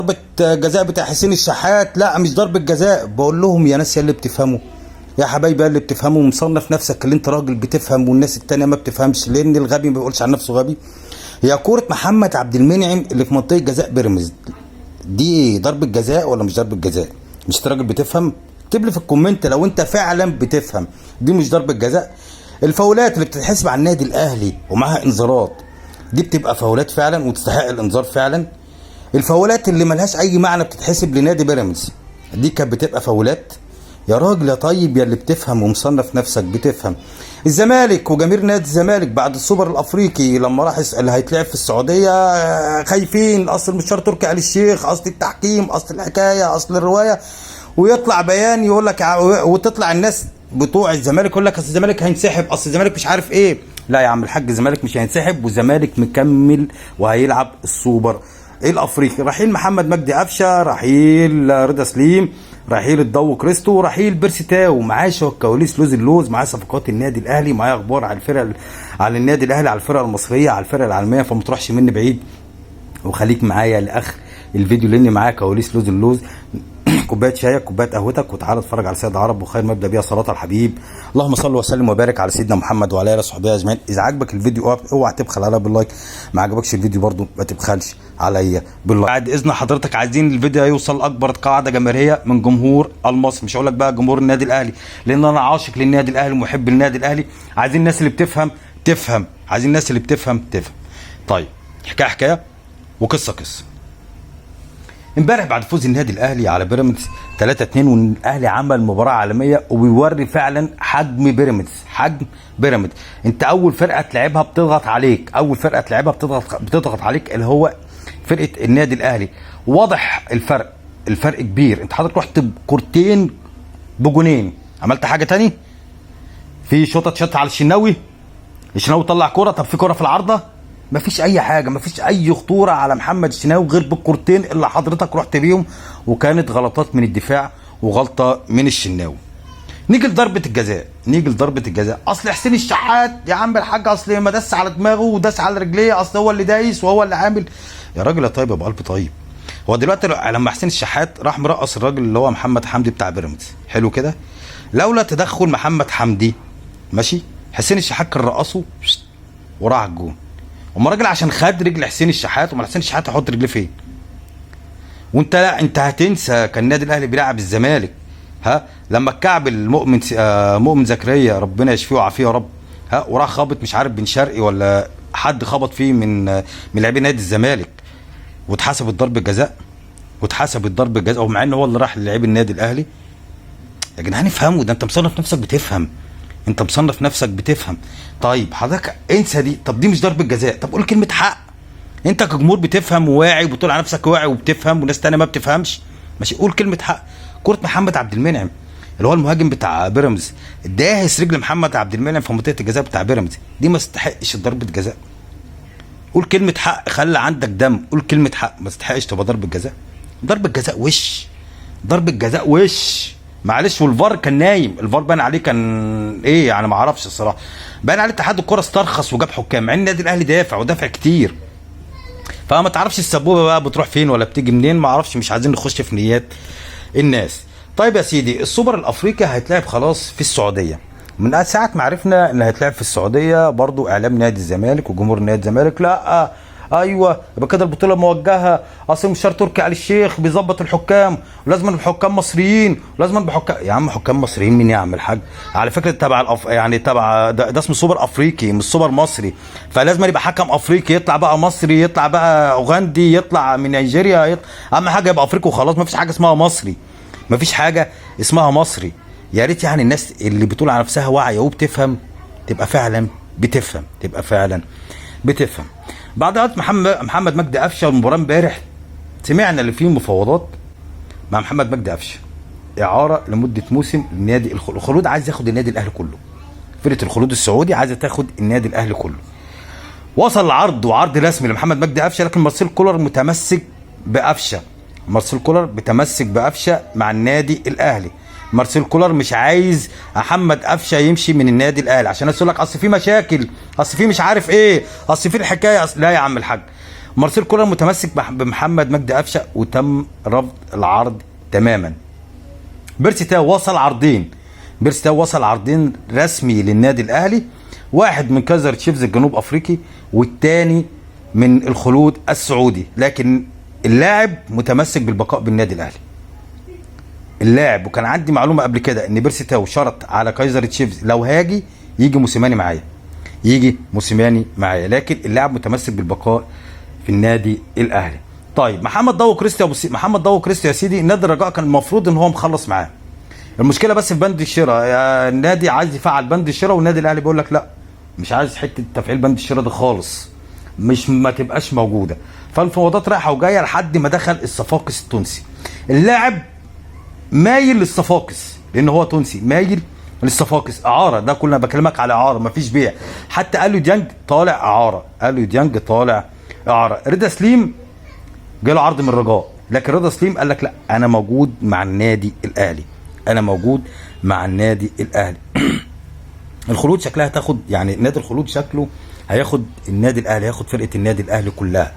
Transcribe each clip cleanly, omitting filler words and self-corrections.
ضربة جزاء بتاع حسين الشحات، لا مش ضربة جزاء. بقول لهم يا ناس يا اللي بتفهموا، يا حبايبي اللي بتفهموا، مصنف نفسك اللي انت راجل بتفهم والناس التانية ما بتفهمش، لان الغبي ما بيقولش عن نفسه غبي. هي كورة محمد عبد المنعم اللي في منطقة جزاء بيراميدز دي ضربة جزاء ولا مش ضربة جزاء؟ مش انت راجل بتفهم؟ اكتب لي في ال comment لو انت فعلا بتفهم، دي مش ضربة جزاء. الفاولات اللي بتتحسب على النادي الاهلي ومعاها انذارات دي بتبقى فاولات فعلا وتستحق الانذار فعلا. الفاولات اللي ملهاش اي معنى بتتحسب لنادي بيراميدز دي كانت بتبقى فاولات. يا راجل يا طيب يا اللي بتفهم ومصنف نفسك بتفهم. الزمالك وجماهير نادي الزمالك بعد السوبر الافريقي لما راح اللي هيتلعب في السعودية خايفين، اصل مشوار تركي آل الشيخ، اصل التحكيم، اصل الحكاية، اصل الرواية، ويطلع بيان يقول لك وتطلع الناس بتوع الزمالك يقول لك اصل الزمالك هينسحب، اصل الزمالك مش عارف ايه. لا يا عم الحاج، الزمالك مش هينسحب، والزمالك مكمل وهيلعب السوبر الافريقي. رحيل محمد مجدي قفشه، رحيل رضا سليم، رحيل الضو كريستو، رحيل بيرسي تاو. معاه كواليس لوز اللوز، معاه صفقات النادي الاهلي، معاه اخبار على الفرق، على النادي الاهلي، على الفرق المصرية، على الفرق العالمية. فما تروحش مني بعيد وخليك معايا لاخر الفيديو لان معايا كواليس لوز اللوز. كوباية شايك، كوباية قهوتك، وتعالى اتفرج على سيد عرب وخير ما ابدا بيها صلاة الحبيب. اللهم صل وسلم وبارك على سيدنا محمد وعلى اله وصحبه اجمعين. اذا عجبك الفيديو اوعى تبخل عليا بال like، ما عجبكش الفيديو برضو ما تبخلش عليا بال like. بعد اذن حضرتك عايزين الفيديو يوصل اكبر قاعدة جماهيرية من جمهور المصري، مش هقول لك بقى جمهور النادي الاهلي لان انا عاشق للنادي الاهلي ومحب للنادي الاهلي. عايزين الناس اللي بتفهم تفهم، عايزين الناس اللي بتفهم تفهم. طيب حكاية حكاية وقصة قصة. امبارح بعد فوز النادي الاهلي على بيراميدز 3-2، والاهلي عمل مباراة عالمية وبيوري فعلا حجم بيراميدز، حجم بيراميدز. انت اول فرقه تلعبها بتضغط عليك، اول فرقه تلعبها بتضغط عليك اللي هو فرقه النادي الاهلي. واضح الفرق، الفرق كبير. انت حضرتك رحت بكورتين بجونين، عملت حاجة تاني؟ في شوطه شط على الشناوي، الشناوي طلع كورة، طب في كورة في العارضة؟ مفيش اي حاجة، مفيش اي خطورة على محمد الشناوي غير بالكورتين اللي حضرتك رحت بيهم، وكانت غلطات من الدفاع وغلطه من الشناوي. نيجي لضربه الجزاء، نيجي لضربه الجزاء. اصل حسين الشحات يا عم الحاج، اصل ما داس على دماغه وداس على رجليه، اصل هو اللي دايس وهو اللي عامل. يا راجل يا طيب يا ابو قلب طيب، هو دلوقتي لما حسين الشحات راح مرقص الراجل اللي هو محمد حمدي بتاع بيراميدز، حلو كده، لولا تدخل محمد حمدي ماشي، حسين الشحات كان رقصه وراح على الجون. امال الراجل عشان خد رجل حسين الشحات، امال حسين الشحات هيحط رجليه فين؟ وانت لا انت هتنسى كان النادي الاهلي بيلعب الزمالك، ها لما الكعب المؤمن مؤمن زكريا ربنا يشفيه ويعافيه يا رب، ها وراح خابط مش عارف بن شرقي ولا حد خبط فيه من لاعبي نادي الزمالك، واتحسبت ضربه جزاء، واتحسبت ضربه جزاء ومع ان هو اللي راح للاعيب النادي الاهلي. يا جدعان افهموا ده، انت مصنف نفسك بتفهم، انت مصنف نفسك بتفهم. طيب حضرتك انسى دي، طب دي مش ضربه جزاء، طب قول كلمة حق. انت كجمهور بتفهم وواعي وبتقول على نفسك واعي وبتفهم وناس تانية ما بتفهمش، ماشي قول كلمة حق. كره محمد عبد المنعم اللي هو المهاجم بتاع بيراميدز، داهس رجل محمد عبد المنعم في منطقة الجزاء بتاع بيراميدز، دي ما تستحقش ضربه جزاء. قول كلمة حق، خلي عندك دم، قول كلمة حق، ما تستحقش تبقى ضربه جزاء. ضربه جزاء وش، ضربه جزاء وش، معلش. والفار كان نايم، الفار بان عليه كان ايه يعني، ما اعرفش الصراحة، بان عليه اتحاد الكره استرخص وجاب حكام، مع ان النادي الاهلي دافع ودافع كتير. فما تعرفش السبوبه بقى بتروح فين ولا بتيجي منين، ما اعرفش، مش عايزين نخش في نيات الناس. طيب يا سيدي، السوبر الافريقي هيتلعب خلاص في السعودية. من ساعة ما عرفنا ان هيتلعب في السعودية، برضو اعلام نادي الزمالك وجمهور نادي الزمالك لا ايوه يبقى كده البطولة موجهة، اصل مشار تركي آل الشيخ بيظبط الحكام، ولازم الحكام مصريين، ولازم بحكام. يا عم حكام مصريين مين يا عم الحاج؟ على فكرة تبع يعني تبع ده اسمه سوبر افريقي مش سوبر مصري، فلازم يبقى حكم افريقي، يطلع بقى مصري، يطلع بقى اوغندي، يطلع من نيجيريا، يطلع... اهم حاجة يبقى افريقي وخلاص، ما فيش حاجة اسمها مصري، ما فيش حاجة اسمها مصري. يا ريت يعني الناس اللي بتقول على نفسها واعية وبتفهم تبقى فعلا بتفهم، تبقى فعلا بتفهم. بعد وقت محمد مجدي قفشه المباراة امبارح، سمعنا اللي فيه مفاوضات مع محمد مجدي قفشه، اعاره لمدة موسم لنادي الخلود. عايز ياخد النادي الاهلي كله، فرقه الخلود السعودي عايزه تاخد النادي الاهلي كله. وصل العرض وعرض رسمي لمحمد مجدي قفشه، لكن مارسيل كولر متمسك بقفشه، مارسيل كولر متمسك بقفشه مع النادي الاهلي. مارسيل كولر مش عايز محمد قفشه يمشي من النادي الاهلي، عشان الناس تقول لك اصل في مشاكل، اصل في مش عارف ايه، اصل في الحكاية، اصل لا يا عم الحاج. مارسيل كولر متمسك بمحمد مجدي قفشه وتم رفض العرض تماما. بيرسي تاو وصل عرضين، بيرسي تاو وصل عرضين رسمي للنادي الاهلي، واحد من كايزر تشيفز الجنوب افريقي والتاني من الخلود السعودي، لكن اللاعب متمسك بالبقاء بالنادي الاهلي. اللاعب، وكان عندي معلومة قبل كده ان بيرسي تاو شرط على كايزر تشيفز لو هاجي يجي موسيماني معايا، يجي موسيماني معايا، لكن اللاعب متمسك بالبقاء في النادي الاهلي. طيب محمد ضو كريستي محمد ضو كريستي يا سيدي، نادي الرجاء كان المفروض ان هو مخلص معاه. المشكلة بس في بند الشراء، النادي عايز يفعل بند الشراء والنادي الاهلي بيقول لك لا، مش عايز حتة تفعيل بند الشراء ده خالص، مش ما تبقاش موجودة. فالمفاوضات رايحة وجاية لحد ما دخل الصفاقس التونسي. اللاعب مايل للصفاقس لان هو تونسي، مايل للصفاقس اعاره، ده كلنا بكلمك على اعاره مفيش بيع. حتى قالوا ديانج طالع اعاره، قالوا ديانج طالع اعاره. رضا سليم جاله عرض من الرجاء، لكن رضا سليم قال لك لا، انا موجود مع النادي الاهلي، انا موجود مع النادي الاهلي. الخلود شكلها تاخد، يعني نادي الخلود شكله هياخد النادي الاهلي، هياخد فرقه النادي الاهلي كلها.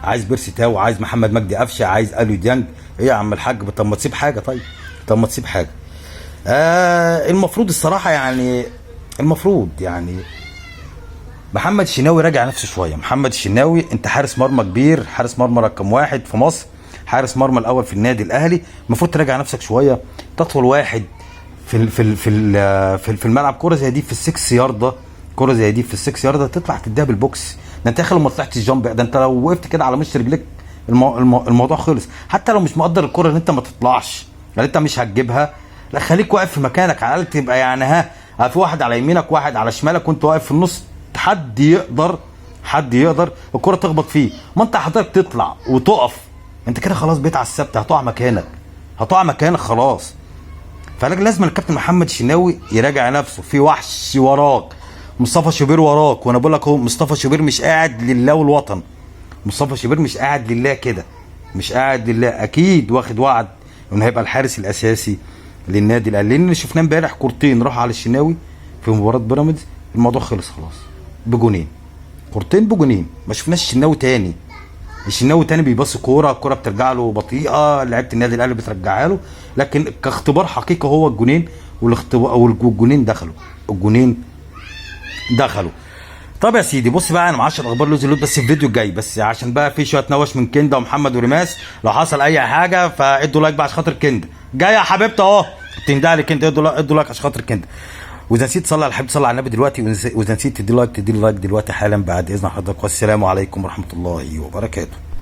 عايز بيرسي تاو، عايز محمد مجدي قفشه، عايز اليو ديانج. ايه يا عم الحاج، طب ما تسيب حاجة، طيب طب ما تسيب حاجة. المفروض الصراحة يعني، المفروض يعني محمد الشناوي راجع نفسه شوية. محمد الشناوي انت حارس مرمى كبير، حارس مرمى رقم 1 في مصر، حارس مرمى الاول في النادي الاهلي، المفروض تراجع نفسك شوية، تطول واحد في الملعب. كورة زي دي في السكس يارده، كورة زي دي في السكس يارده تطلع تديها بالبوكس. ده انت اخر لما طلعت ال jump، ده انت لو وقفت كده على مش رجليك الموضوع خلص. حتى لو مش مقدر الكورة ان انت ما تطلعش، يعني انت مش هتجيبها، لا خليك واقف في مكانك على الاقل، تبقى يعني ها في واحد على يمينك واحد على شمالك وانت واقف في النص، حد يقدر، حد يقدر الكرة تخبط فيه. ما انت حضرتك تطلع وتقف، انت كده خلاص بقيت على الثابتة، هتقع مكانك، هتقع مكانك خلاص. فلازم لازم الكابتن محمد الشناوي يراجع نفسه. في وحش وراك، مصطفى شوبير وراك، وانا بقول لك اهو مصطفى شوبير مش قاعد لله والوطن، مصطفى شوبير مش قاعد لله كده، مش قاعد لله، اكيد واخد وعد انه هيبقى الحارس الاساسي للنادي الاهلي. لان شفناه امبارح كورتين راح على الشناوي في مباراة بيراميدز، الموضوع خلص خلاص بجونين، كورتين بجونين، ما شفناش الشناوي تاني. الشناوي تاني بيباصي كورة، الكورة بترجع له بطيئه، لعيبة النادي الاهلي بترجعها له، لكن كاختبار حقيقي هو الجونين والاختبار والجونين دخلوا، الجونين دخلوا. طب يا سيدي بص بقى، انا معاش الاخبار لوز اللوت بس الفيديو الجاي، بس عشان بقى في شوية نوش من كندا ومحمد وريماس، لو حصل اي حاجة فادوا like بقى عشان خاطر كندا. جاي يا حبيبتي اهو، تندع لي كندا، ادوا like، ادوا like عشان خاطر كندا. واذا نسيت تصلي على الحبيب صلي على النبي دلوقتي، واذا نسيت تدي like تدي like دلوقتي حالا بعد اذن حضرتك. والسلام عليكم ورحمة الله وبركاته.